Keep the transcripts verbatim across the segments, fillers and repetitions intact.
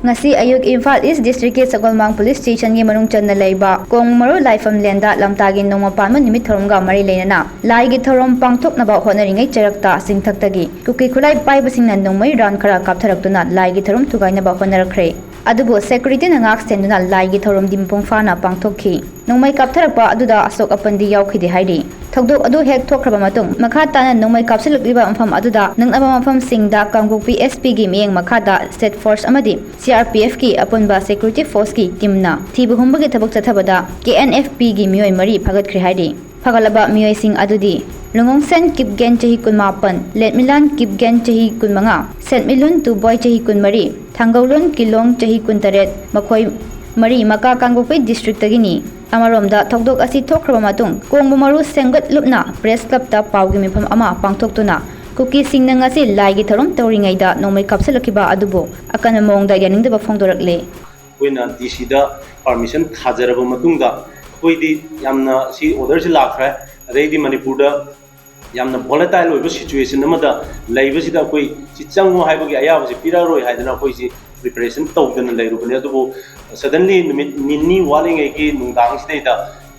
ꯉꯁꯤ ꯑꯌꯨꯛ ꯏꯝꯐꯥꯜ ꯏꯁ ꯗꯤꯁꯇ꯭ꯔꯤꯛꯀꯤ ꯁꯒꯣꯜꯃꯥꯡ ꯄꯨꯂꯤꯁ ꯁ꯭ꯇꯦꯁꯟꯒꯤ ꯃꯅꯨꯡ ꯆꯟꯅ ꯂꯩꯕ ꯀꯣꯡꯃꯔꯨ ꯂꯥꯏꯐꯝ ꯂꯦꯟꯗ ꯂꯝꯇꯥꯒꯤ ꯅꯣꯡꯃ ꯄꯥꯟꯕ ꯅꯨꯃꯤꯠ ꯊꯧꯔꯝꯒ ꯃꯔꯤ ꯂꯩꯅꯅ ꯂꯥꯏꯒꯤ ꯊꯧꯔꯝ ꯄꯥꯡꯊꯣꯛꯅꯕ ꯍꯣꯠꯅꯔꯤꯉꯩ ꯆꯔꯛꯇ ꯆꯤꯡꯊꯛꯇꯒꯤ ꯀꯨꯀꯤ ꯈꯨꯠꯂꯥꯏ ꯄꯥꯏꯕꯁꯤꯡꯅ ꯅꯣꯡꯃꯩ ꯔꯥꯎꯟ ꯈꯔ ꯀꯥꯞꯊꯔꯛꯇꯨꯅ ꯂꯥꯏꯒꯤ ꯊꯧꯔꯝ ꯊꯨꯒꯥꯏꯅꯕ ꯍꯣꯠꯅꯔꯛꯈ꯭ꯔꯦ꯫ ꯑꯗꯨꯕꯨ ꯁꯦꯀ꯭ꯌꯨꯔꯤꯇꯤꯅ ꯉꯥꯛ ꯁꯦꯟꯗꯨꯅ ꯂꯥꯏꯒꯤ ꯊꯧꯔꯝꯗꯤ ꯃꯄꯨꯡ ꯐꯥꯅ ꯄꯥꯡꯊꯣꯛꯈꯤ꯫ ꯅꯣꯡꯃꯩ ꯀꯥꯞꯊꯔꯛꯄ ꯑꯗꯨꯗ ꯑꯁꯣꯛ ꯑꯄꯟꯗꯤ ꯌꯥꯎꯈꯤꯗꯦ ꯍꯥꯏꯔꯤ꯫ ꯊꯧꯗꯣꯛ ꯑꯗꯨ ꯍꯦꯛ ꯊꯣꯛꯈ꯭ꯔꯕ ꯃꯇꯨꯡ, ꯃꯈꯥ ꯇꯥꯅ ꯅꯣꯡꯃꯩ ꯀꯥꯞꯁꯤꯜꯂꯛꯂꯤꯕ ꯃꯐꯝ ꯑꯗꯨꯗ ꯅꯛꯅꯕ ꯃꯐꯝꯁꯤꯡꯗ ꯀꯥꯡꯄꯣꯛꯄꯤ ꯑꯦꯁ ꯄꯤꯒꯤ ꯃꯤꯠꯌꯦꯡ ꯃꯈꯥꯗ ꯁ꯭ꯇꯦꯠ ꯐꯣꯔꯁ ꯑꯃꯗꯤ ꯁꯤ ꯑꯥꯔ ꯄꯤ ꯑꯦꯐꯀꯤ ꯑꯄꯨꯟꯕ ꯁꯦꯀ꯭ꯌꯨꯔꯤꯇꯤ ꯐꯣꯔꯁꯀꯤ ꯇꯤꯝꯅ ꯊꯤꯕ ꯍꯨꯝꯕꯒꯤ ꯊꯕꯛ ꯆꯠꯊꯕꯗ ꯀꯦ ꯑꯦꯟ ꯑꯦꯐ ꯄꯤꯒꯤ ꯃꯤꯑꯣꯏ ꯃꯔꯤ ꯐꯥꯒꯠꯈ꯭ꯔꯦ ꯍꯥꯏꯔꯤ꯫ ꯐꯒꯠꯂꯕ ꯃꯤꯑꯣꯏꯁꯤꯡ ꯑꯗꯨꯗꯤ ꯂꯨꯉꯣꯡꯁꯦꯟ ꯀꯤꯞꯒꯦꯟ, ꯆꯍꯤ ꯀꯨꯟꯃꯥꯄꯟ, ꯂꯦꯠꯃꯤꯂꯥꯟ ꯀꯤꯞꯒꯦꯟ, ꯆꯍꯤ ꯀꯨꯟꯃꯉꯥ, ꯁꯦꯟꯃꯤꯂꯨꯟ ꯇꯨꯕꯣꯏ, ꯆꯍꯤ ꯀꯨꯟꯃꯔꯤ, ꯊꯥꯡꯒꯧꯂꯨꯟ ꯀꯤꯂꯣꯡ, ꯆꯍꯤ ꯀꯨꯟꯇꯔꯦꯠ, ꯃꯈꯣꯏ ꯃꯔꯤ ꯃꯀꯥ ꯀꯥꯡꯄꯣꯛꯄꯤ ꯗꯤꯁꯇ꯭ꯔꯤꯛꯇꯒꯤꯅꯤ꯫ ꯑꯃꯔꯣꯝꯗ, ꯊꯧꯗꯣꯛ ꯑꯁꯤ ꯊꯣꯛꯈ꯭ꯔꯕ ꯃꯇꯨꯡ ꯀꯣꯡꯕ ꯃꯔꯨ ꯁꯦꯝꯒꯠꯂꯨꯞꯅ ꯄ꯭ꯔꯦꯁ ꯀ꯭ꯂꯕꯇ ꯄꯥꯎꯒꯤ ꯃꯤꯐꯝ ꯑꯃ ꯄꯥꯡꯊꯣꯛꯇꯨꯅ ꯀꯨꯀꯤꯁꯤꯡꯅ ꯉꯁꯤ ꯂꯥꯏꯒꯤ ꯊꯧꯔꯝ ꯇꯧꯔꯤꯉꯩꯗ ꯅꯣꯡꯃꯩ ꯀꯥꯞꯁꯤꯜꯂꯛꯈꯤꯕ ꯑꯗꯨꯕꯨ ꯑꯀꯟꯕ ꯃꯑꯣꯡꯗ ꯌꯥꯅꯤꯡꯗꯕ ꯐꯣꯡꯗꯣꯔꯛꯂꯦ꯫ ꯑꯩꯈꯣꯏꯅ ꯗꯤ ꯁꯤꯗ ꯄꯥꯔꯃꯤꯁꯟ ꯊꯥꯖꯔꯕ ꯃꯇꯨꯡꯗ, ꯑꯩꯈꯣꯏꯗꯤ ꯌꯥꯝꯅ ꯁꯤ ꯑꯣꯔꯗꯔꯁꯤ ꯂꯥꯛꯈ꯭ꯔꯦ, ꯑꯗꯩꯗꯤ ꯃꯅꯤꯄꯨꯔꯗ ꯌꯥꯝꯅ ꯚꯣꯂꯦꯇꯥꯏꯜ ꯑꯣꯏꯕ ꯁꯤꯆꯨꯋꯦꯁꯟ ꯑꯃꯗ ꯂꯩꯕꯁꯤꯗ ꯑꯩꯈꯣꯏ ꯁꯤ ꯆꯪꯉꯨ ꯍꯥꯏꯕꯒꯤ ꯑꯌꯥꯕꯁꯤ ꯄꯤꯔꯛꯑꯔꯣꯏ ꯍꯥꯏꯗꯅ ꯑꯩꯈꯣꯏꯁꯤ ꯄ꯭ꯔꯤꯄꯦꯔꯦꯁꯟ ꯇꯧꯗꯅ ꯂꯩꯔꯨꯕꯅꯤ꯫ ꯑꯗꯨꯕꯨ ꯁꯗꯟꯂꯤ ꯅꯨꯃꯤꯠ ꯅꯤꯅꯤ ꯋꯥꯠꯂꯤꯉꯩꯒꯤ ꯅꯨꯡꯗꯥꯡꯁꯤꯗꯩꯗ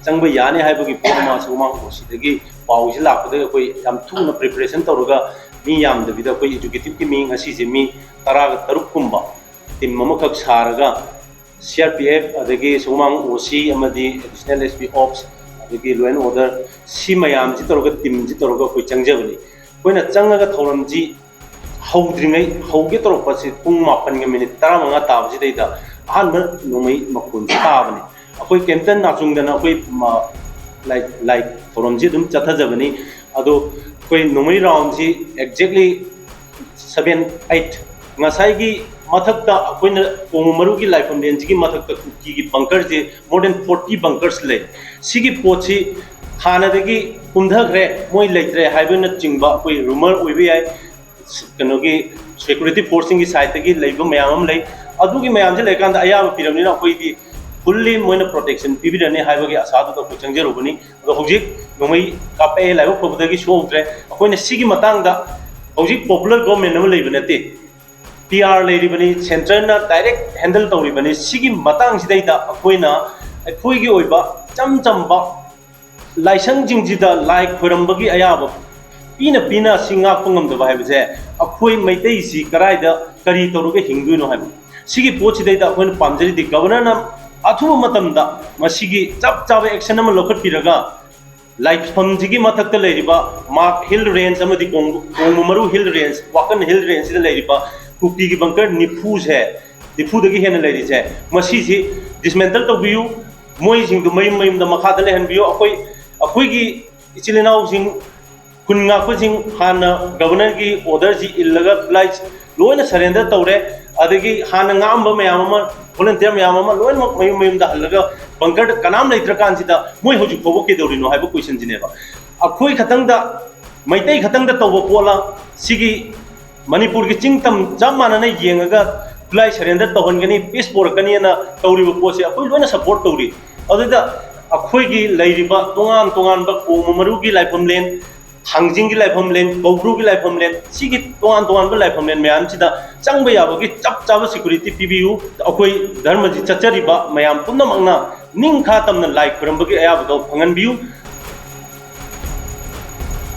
ꯆꯪꯕ ꯌꯥꯅꯤ ꯍꯥꯏꯕꯒꯤ ꯄꯣꯠ ꯑꯃ ꯁꯒꯣꯜꯕꯟ ꯑꯣ ꯁꯤꯗꯒꯤ ꯄꯥꯎꯁꯤ ꯂꯥꯛꯄꯗꯒꯤ ꯑꯩꯈꯣꯏ ꯌꯥꯝ ꯊꯨꯅ ꯄ꯭ꯔꯤꯄꯦꯔꯦꯁꯟ ꯇꯧꯔꯒ ꯃꯤ ꯌꯥꯝꯗꯕꯤꯗ ꯑꯩꯈꯣꯏ ꯑꯦꯛꯖꯤꯀ꯭ꯌꯨꯇꯤꯚꯀꯤ ꯃꯤ ꯉꯁꯤꯁꯦ ꯃꯤ ꯇꯔꯥꯒ ꯇꯔꯨꯛ ꯀꯨꯝꯕ ꯇꯤꯝ ꯑꯃꯈꯛ ꯁꯥꯔꯒ ꯁꯤ ꯑꯥꯔ ꯄꯤ ꯑꯦꯐ, ꯑꯗꯒꯤ ꯁꯒꯣꯜꯕꯟ ꯑꯣ ꯁꯤ ꯑꯃꯗꯤ ꯑꯦꯗꯤꯁꯅꯦꯜ ꯑꯦꯁ ꯄꯤ ꯑꯣꯞꯁ, ꯑꯗꯒꯤ ꯂꯣ ꯑꯦꯟ ꯑꯣꯔꯗꯔ, ꯁꯤ ꯃꯌꯥꯝꯁꯤ ꯇꯧꯔꯒ ꯇꯤꯝꯁꯤ ꯇꯧꯔꯒ ꯑꯩꯈꯣꯏ ꯆꯪꯖꯕꯅꯤ꯫ ꯑꯩꯈꯣꯏꯅ ꯆꯪꯉꯒ ꯊꯧꯔꯝꯁꯤ ꯍꯧꯗ꯭ꯔꯤꯉꯩ, ꯍꯧꯒꯦ ꯇꯧꯔꯛꯄꯁꯤ ꯄꯨꯡ ꯃꯥꯄꯟꯒ ꯃꯤꯅꯤꯠ ꯇꯔꯥꯃꯉꯥ ꯇꯥꯕꯁꯤꯗꯩꯗ ꯑꯍꯥꯟꯕ ꯅꯣꯡꯃꯩ ꯃꯈꯣꯟꯁꯤ ꯇꯥꯕꯅꯤ꯫ ꯑꯩꯈꯣꯏ ꯀꯩꯝꯇ ꯅꯥꯆꯨꯡꯗꯅ ꯑꯩꯈꯣꯏ ꯃ-, ꯂꯥꯏ, ꯂꯥꯏ ꯊꯧꯔꯝꯁꯤ ꯑꯗꯨꯝ ꯆꯠꯊꯖꯕꯅꯤ꯫ ꯑꯗꯣ ꯑꯩꯈꯣꯏ ꯅꯣꯡꯃꯩ ꯔꯥꯎꯟꯁꯤ ꯑꯦꯛꯖꯦꯛꯂꯤ ꯁꯚꯦꯟ, ꯑꯩꯠ, ꯉꯁꯥꯏꯒꯤ ꯃꯊꯛꯇ ꯑꯩꯈꯣꯏꯅ ꯀꯣꯡꯕ ꯃꯔꯨꯒꯤ ꯂꯥꯏꯐꯝ ꯂꯦꯟꯁꯤꯒꯤ ꯃꯊꯛꯇ ꯀꯨꯀꯤꯒꯤ ꯕꯪꯀꯔꯁꯦ more than forty bunkers ꯂꯩ꯫ ꯁꯤꯒꯤ ꯄꯣꯠꯁꯤ ꯍꯥꯟꯅꯗꯒꯤ ꯀꯨꯝꯊꯈ꯭ꯔꯦ, ꯃꯣꯏ ꯂꯩꯇ꯭ꯔꯦ ꯍꯥꯏꯕꯅꯆꯤꯡꯕ ꯑꯩꯈꯣꯏ ꯔꯨꯃꯔ ꯑꯣꯏꯕ ꯌꯥꯏ꯫ ꯀꯩꯅꯣꯒꯤ ꯁꯦꯀ꯭ꯌꯨꯔꯤꯇꯤ ꯐꯣꯔꯁꯁꯤꯡꯒꯤ ꯁꯥꯏꯠꯇꯒꯤ ꯂꯩꯕ ꯃꯌꯥꯝ ꯑꯃ ꯂꯩ꯫ ꯑꯗꯨꯒꯤ ꯃꯌꯥꯝꯁꯦ ꯂꯩꯔꯀꯥꯟꯗ ꯑꯌꯥꯕ ꯄꯤꯔꯕꯅꯤꯅ ꯑꯩꯈꯣꯏꯗꯤ ꯐꯨꯜꯂꯤ ꯃꯣꯏꯅ ꯄ꯭ꯔꯣꯇꯦꯛꯁꯟ ꯄꯤꯕꯤꯔꯅꯤ ꯍꯥꯏꯕꯒꯤ ꯑꯁꯥꯗꯨꯗ ꯑꯩꯈꯣꯏ ꯆꯪꯖꯔꯨꯕꯅꯤ꯫ ꯑꯗꯣ ꯍꯧꯖꯤꯛ ꯅꯣꯡꯃꯩ ꯀꯥꯞꯄꯛꯑꯦ, ꯂꯥꯏꯕꯛ ꯐꯕꯗꯒꯤ ꯁꯣꯛꯍꯧꯗ꯭ꯔꯦ꯫ ꯑꯩꯈꯣꯏꯅ ꯁꯤꯒꯤ ꯃꯇꯥꯡꯗ ꯍꯧꯖꯤꯛ ꯄꯣꯄꯨꯂꯔ ꯒꯣꯚꯔꯟꯃꯦꯟ ꯑꯃ ꯂꯩꯕ ꯅꯠꯇꯦ꯫ ꯄꯤ ꯑꯥꯔ ꯂꯩꯔꯤꯕꯅꯤ, ꯁꯦꯟꯇꯔꯅ ꯗꯥꯏꯔꯦꯛ ꯍꯦꯟꯗꯜ ꯇꯧꯔꯤꯕꯅꯤ꯫ ꯁꯤꯒꯤ ꯃꯇꯥꯡꯁꯤꯗꯩꯗ ꯑꯩꯈꯣꯏꯅ ꯑꯩꯈꯣꯏꯒꯤ ꯑꯣꯏꯕ ꯏꯆꯝ ꯆꯝꯕ ꯂꯥꯏꯁꯪꯁꯤꯡꯁꯤꯗ ꯂꯥꯏ ꯈꯣꯏꯔꯝꯕꯒꯤ ꯑꯌꯥꯕ ꯄꯤꯅ ꯄꯤꯅ ꯁꯤ ꯉꯥꯛꯄ ꯉꯝꯗꯕ ꯍꯥꯏꯕꯁꯦ, ꯑꯩꯈꯣꯏ ꯃꯩꯇꯩꯁꯤ ꯀꯗꯥꯏꯗ ꯀꯔꯤ ꯇꯧꯔꯒ ꯍꯤꯡꯗꯣꯏꯅꯣ ꯍꯥꯏꯕ, ꯁꯤꯒꯤ ꯄꯣꯠꯁꯤꯗꯩꯗ ꯑꯩꯈꯣꯏꯅ ꯄꯥꯝꯖꯔꯤꯗꯤ ꯒꯕꯔꯅꯔꯅ ꯑꯊꯨꯕ ꯃꯇꯝꯗ ꯃꯁꯤꯒꯤ ꯆꯞ ꯆꯥꯕ ꯑꯦꯛꯁꯟ ꯑꯃ ꯂꯧꯈꯠꯄꯤꯔꯒ, ꯂꯥꯏꯐꯝꯁꯤꯒꯤ ꯃꯊꯛꯇ ꯂꯩꯔꯤꯕ ꯃꯥꯔꯛ ꯍꯤꯜ ꯔꯦꯟꯖ ꯑꯃꯗꯤ ꯀꯣꯡ-, ꯀꯣꯡꯕ ꯃꯔꯨ ꯍꯤꯜ ꯔꯦꯟꯖ, ꯋꯥꯀꯟ ꯍꯤꯜ ꯔꯦꯟꯖꯁꯤꯗ ꯂꯩꯔꯤꯕ ꯀꯨꯀꯤꯒꯤ ꯕꯪꯀꯔ ꯅꯤꯐꯨꯁꯦ, ꯅꯤꯐꯨꯗꯒꯤ ꯍꯦꯟꯅ ꯂꯩꯔꯤꯁꯦ, ꯃꯁꯤꯁꯤ ꯗꯤꯁꯃꯦꯟꯇꯜ ꯇꯧꯕꯤꯌꯨ꯫ ꯃꯣꯏꯁꯤꯡꯗꯨ ꯃꯌꯨꯝ ꯃꯌꯨꯝꯗ ꯃꯈꯥꯗ ꯂꯩꯍꯟꯕꯤꯌꯨ꯫ ꯑꯩꯈꯣꯏ, ꯑꯩꯈꯣꯏꯒꯤ ꯏꯆꯤꯜ ꯏꯅꯥꯎꯁꯤꯡ, ꯈꯨꯟ ꯉꯥꯛꯄꯁꯤꯡ ꯍꯥꯟꯅ ꯒꯕꯔꯅꯔꯒꯤ ꯑꯣꯔꯗꯔꯁꯤ ꯏꯜꯂꯒ ꯈꯨꯠꯂꯥꯏ ꯂꯣꯏꯅ ꯁꯔꯦꯟꯗꯔ ꯇꯧꯔꯦ꯫ ꯑꯗꯒꯤ ꯍꯥꯟꯅ ꯉꯥꯛꯑꯝꯕ ꯃꯌꯥꯝ ꯑꯃ, ꯚꯣꯂꯟꯇꯤꯌꯔ ꯃꯌꯥꯝ ꯑꯃ ꯂꯣꯏꯅꯃꯛ ꯃꯌꯨꯝ ꯃꯌꯨꯝꯗ ꯍꯜꯂꯒ ꯕꯪꯀꯔꯗ ꯀꯅꯥꯝ ꯂꯩꯇ꯭ꯔꯀꯥꯟꯁꯤꯗ ꯃꯣꯏ ꯍꯧꯖꯤꯛ ꯐꯥꯎꯕ ꯀꯩꯗꯧꯔꯤꯅꯣ ꯍꯥꯏꯕ ꯀꯣꯏꯁꯟꯁꯤꯅꯦꯕ꯫ ꯑꯩꯈꯣꯏ ꯈꯛꯇꯪꯗ, ꯃꯩꯇꯩ ꯈꯛꯇꯪꯗ ꯇꯧꯕ ꯄꯣꯠꯂ? ꯁꯤꯒꯤ ꯃꯅꯤꯄꯨꯔꯒꯤ ꯆꯤꯡ ꯇꯝ ꯆꯞ ꯃꯥꯟꯅꯅ ꯌꯦꯡꯉꯒ ꯈꯨꯠꯂꯥꯏ ꯁꯔꯦꯟꯗꯔ ꯇꯧꯍꯟꯒꯅꯤ, ꯄꯤꯁ ꯄꯣꯔꯛꯀꯅꯤꯅ ꯇꯧꯔꯤꯕ ꯄꯣꯠꯁꯦ ꯑꯩꯈꯣꯏ ꯂꯣꯏꯅ ꯁꯞꯄꯣꯔꯠ ꯇꯧꯔꯤ꯫ ꯑꯗꯨꯗ ꯑꯩꯈꯣꯏꯒꯤ ꯂꯩꯔꯤꯕ ꯇꯣꯉꯥꯟ ꯇꯣꯉꯥꯟꯕ ꯀꯣꯡꯕ ꯃꯔꯨꯒꯤ ꯂꯥꯏꯐꯝꯂꯦꯟ, ꯊꯥꯡꯖꯤꯡꯒꯤ ꯂꯥꯏꯐꯝꯂꯦꯟ, ꯀꯧꯕ꯭ꯔꯨꯒꯤ ꯂꯥꯏꯐꯝꯂꯦꯟ, ꯁꯤꯒꯤ ꯇꯣꯉꯥꯟ ꯇꯣꯉꯥꯟꯕ ꯂꯥꯏꯐꯝꯂꯦꯟ ꯃꯌꯥꯝꯁꯤꯗ ꯆꯪꯕ ꯌꯥꯕꯒꯤ ꯆꯞ ꯆꯥꯕ ꯁꯦꯀ꯭ꯌꯨꯔꯤꯇꯤ ꯄꯤꯕꯤꯌꯨ꯫ ꯑꯩꯈꯣꯏ ꯙꯔꯃꯁꯤ ꯆꯠꯆꯔꯤꯕ ꯃꯌꯥꯝ ꯄꯨꯝꯅꯃꯛꯅ ꯅꯤꯡꯈꯥ ꯇꯝꯅ ꯂꯥꯏ ꯈꯨꯔꯝꯕꯒꯤ ꯑꯌꯥꯕꯗꯣ ꯐꯪꯍꯟꯕꯤꯌꯨ꯫